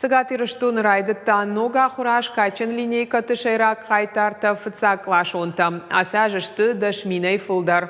Цӕгат Ирыстоны райдыдта ног ахуыр аз. Кадджын линейкӕты сӕйраг хъайтартӕ фыццагкъласонтӕ. Ацы аз сты 10 000-ӕй фылдӕр.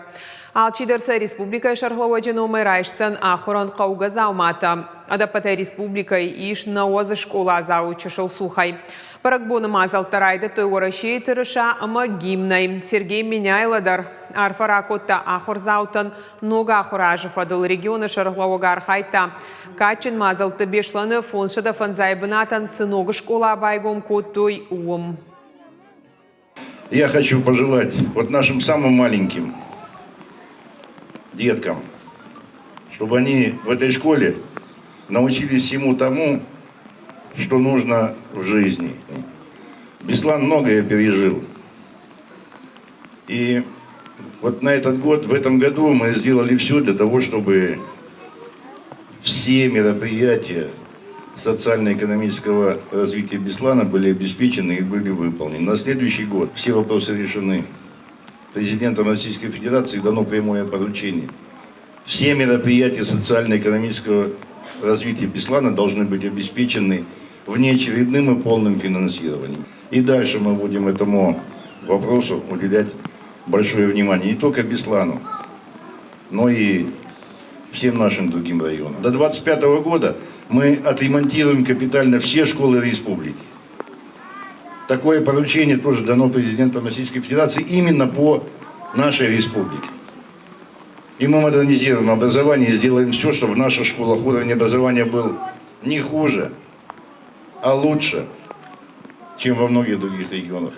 Алчидӕр сӕ республикӕйы сӕргълӕууӕджы номӕй райсдзӕн ахуырӕн хъӕугӕ дзауматӕ. Ӕдӕппӕтӕй республикӕйы ис 90 скъоладзауы чысыл цухӕй. Бӕрӕгбоны мадзӕлттӕ райдыдтой Уӕрӕсейы тырыса ӕмӕ гимнӕй. Сергей Меняйло дӕр арфӕ ракодта ахуырдзаутӕн. Ног ахуыры азы фӕдыл регионы сӕргълӕууӕг архайдта кадджын мадзӕлтты Беслӕны 505 бынатӕн цы ног скъола байгом кодтой, уым. Я хочу пожелать вот нашим самым маленьким деткам, чтобы они в этой школе научились всему тому, что нужно в жизни. Беслан многое пережил. И вот на этот год, в этом году мы сделали все для того, чтобы все мероприятия социально-экономического развития Беслана были обеспечены и были выполнены. На следующий год все вопросы решены. Президентом Российской Федерации дано прямое поручение. Все мероприятия социально-экономического развития Беслана должны быть обеспечены внеочередным и полным финансированием. И дальше мы будем этому вопросу уделять большое внимание не только Беслану, но и всем нашим другим районам. До 2025 года мы отремонтируем капитально все школы республики. Такое поручение тоже дано президентом Российской Федерации именно по нашей республике. И мы модернизируем образование и сделаем все, чтобы в наших школах уровень образования был не хуже, а лучше, чем во многих других регионах.